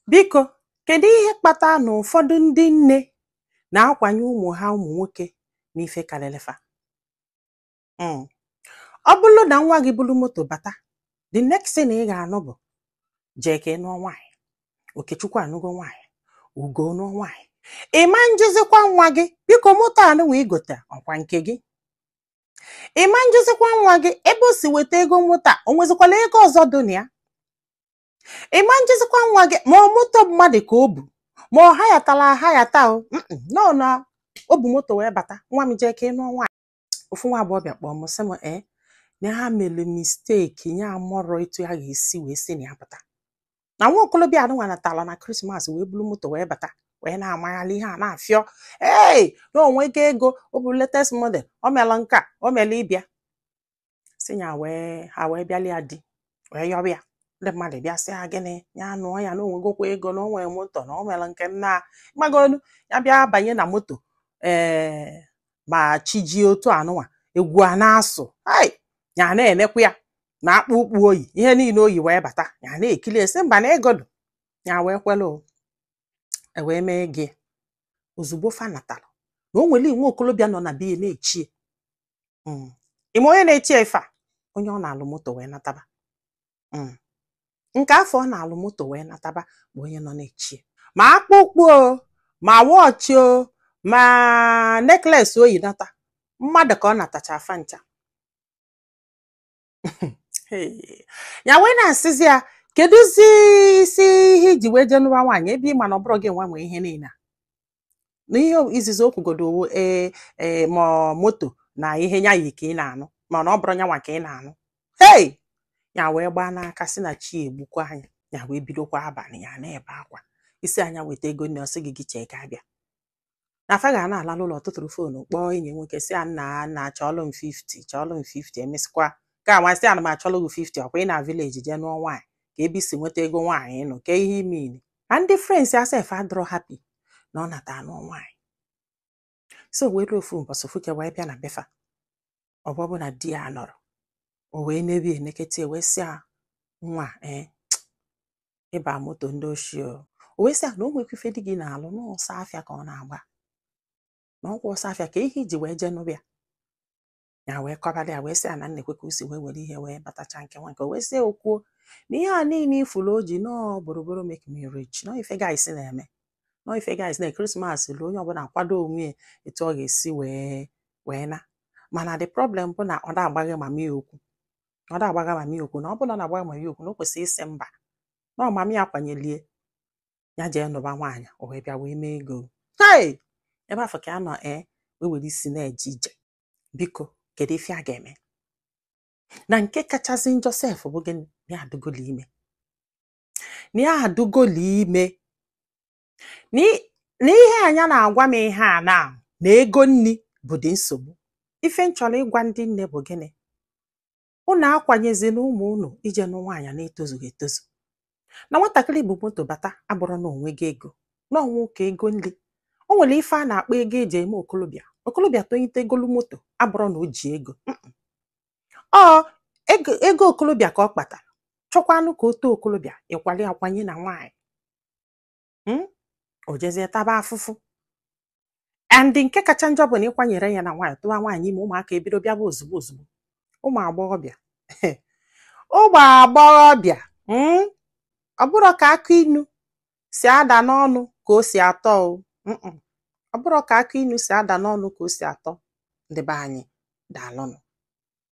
Biko, kedu ihe kpatara na ụfọdụ ndị nne na-akwanye ụmụ ha ụmụ nwoke n'ife karịrị fa? Ọ bụrụ na nwa gị buru moto bata, the next thing ị ga-anụ bụ jee ka ị nụọ nwaanyị. Okechukwu anụgo nwaanyị, Ugo nụọ nwaanyị. Ị ma njụzikwa nwa gị, biko, moto anụnwa igote ọkwa nke gị? Ị ma njụzikwa nwa gị ebe o si weta ego moto a, o nwezikwala ego ọzọ dị na ya? Ị ma njụzikwa nwa gị ma ọ moto mmadụ ka o bu, ma ọ hayatala ahayata o nọ na o bu moto wee bata, nwa m, jee ka ị nụọ nwaanyị. Ofu nwa agbọghọbịa kpọọ m, sị m ee, na ha mere mistake, ya amụrọ etu ya ga-esi wee si na ya pụta na nwa okolobịa anụnwa natala na Christmas wee buru moto wee bata, wee na-amaghalị ihe a na-afịọ ee, na onwego ego, o bụ latest model, o mere nke a, o mere ịbịa si ya wee ha wee bịali ya di wee yọba ya. Ndị mmadụ bịa sị ya gịnị, ya nụọ ya, na onwegokwa ego, na o nwere moto, na o nwere nke nna magolu ya bịa banye na moto ee, ma chi ji otu anụnwa, egwu a na-asụ ai, ya na-enekwa ya ma akpụ ụkpụ oyi, ihe niile oyi wee bata, ya na-ekili esi mba na ego dụ ya wee kwelu o. E wee mee gị ozugbo fa natara na o nwere nwa okolobịa nọ na biya na-echie. Ime onye na-echi ife a, onye ọ na-alụ moto wee nataba. Nke afọ ọ na-alụ moto wee nataba bụ onye nọ na-echie, ma akpụkpọ o, ma watch o, ma necklace oyi nata mmadụ ka ọ natacha afa ncha. Hey. Ya wee na-asịzi ya, kedụzi isi ihe iji wee jee nụwa nwaanyị ebe ị ma na ọ bụrụ gị nwa nwee ihe niile a? Na ihe izizi o kwugodo owo ee ee, ma moto na ihe nya yi ka ị na-anụ, mana ọ bụrụ nyanwa ka ị na-anụ. Hey, ya wee gbaa n'aka si na chi egbukwa anya ya, wee bidokwa abalị ya na-ebe akwa isi anya weta ego nne, ọsị gị gị chee ka abịa na afa ga na-ala n'ụlọ, tụtụrụ phone kpọọ enyi nwoke si ya, nna nna, chọọlụ m 50, chọọlụ m 50. Emesịkwa ka nwa sị ana m achọlụ gị 50, ọkwa ị na village jee nụọ nwaanyị ka ebe isi nweta ego nwaanyị ịnụ ka ihe ime ini na ndị friends ya sef adịrọ happy na ọ nata anụ nwaanyị. So wee ruo ofu mbọsị fuke wee bịa na befa, ọ bụ na di ya nọrọ, o wee nebi enekete wee sị ya, nwa ee, ịba moto ndị ochie o. O wee sị ya na o nwekwa ife di gị na-alụ n'ọsọ afịa ka ọ na-agba na ọkwa ọsọ afịa ka ihe iji wee jee nụbịa. Ya wee kọbara ya, wee sị ya na nnekwe ka o si wee were ihe wee batacha nke nwa nke o wee sị ya, okwuo na ihe a niile ifuru o ji nọọ boroboro make me rich, nọọ ife guys na-eme, nọọ ife guys na Christmas lu, onye ọbụla akwado onwe ya etu ọ ga-esi wee na. Mana the problem bụ na ọ na-agbagha mami ya okwu, ọ na-agbagha mami ya okwu, na ọ bụrụ na ọ na-agbagha mami ya okwu, na o kwesịrị ịsị mba, na ọ mami ya kwanyelie ya jee nụba nwaanyị, o wee bịa wee mee ego. Hey, ebe afọ ka a nọ ee, wee were isi na-eje ije. Biko, kedu ife a ga-eme? Na nke kachasị njọ sef bụ gịnị? Na ya adụgola ime, na ya adụgola ime, na ihe anya na-agwa m ihe a na ego nni bụ dị nsogbu. Ife m chọrọ ịgwa ndị nne bụ gịnị? Unu akwanyezina ụmụ unu ije nụ nwaanyị na-etozughị etozu. Na nwatakịrị bụ moto bata abụrụ na onwe gị ego na ọnwa ụka ego nri, o nwere ife a na-akpọ ego eji eme okolobịa. Okolobịa tonyite egolu moto abụrụ na o ji ego. Ọ ego, ego okolobịa ka ọ kpatara, chọkwanụ ka o too okolobịa, ịkwali akwanye na nwaanyị. O jezie taba afụfụ. And nke kacha njọ bụ na ịkwanyere ya na nwaanyị, tụwa nwaanyị ime, ụmụaka ebido bịaba ozugbo ozugbo. Ụmụ agbọghọbịa, ụmụ agbọghọbịa, ọ bụrụ ka akụ inu si ada n'ọnụ ka o si atọ o. Ọ bụrụ ka akụ inu si ada n'ọnụ ka o si atọ. Ndị be anyị, daalụnụ.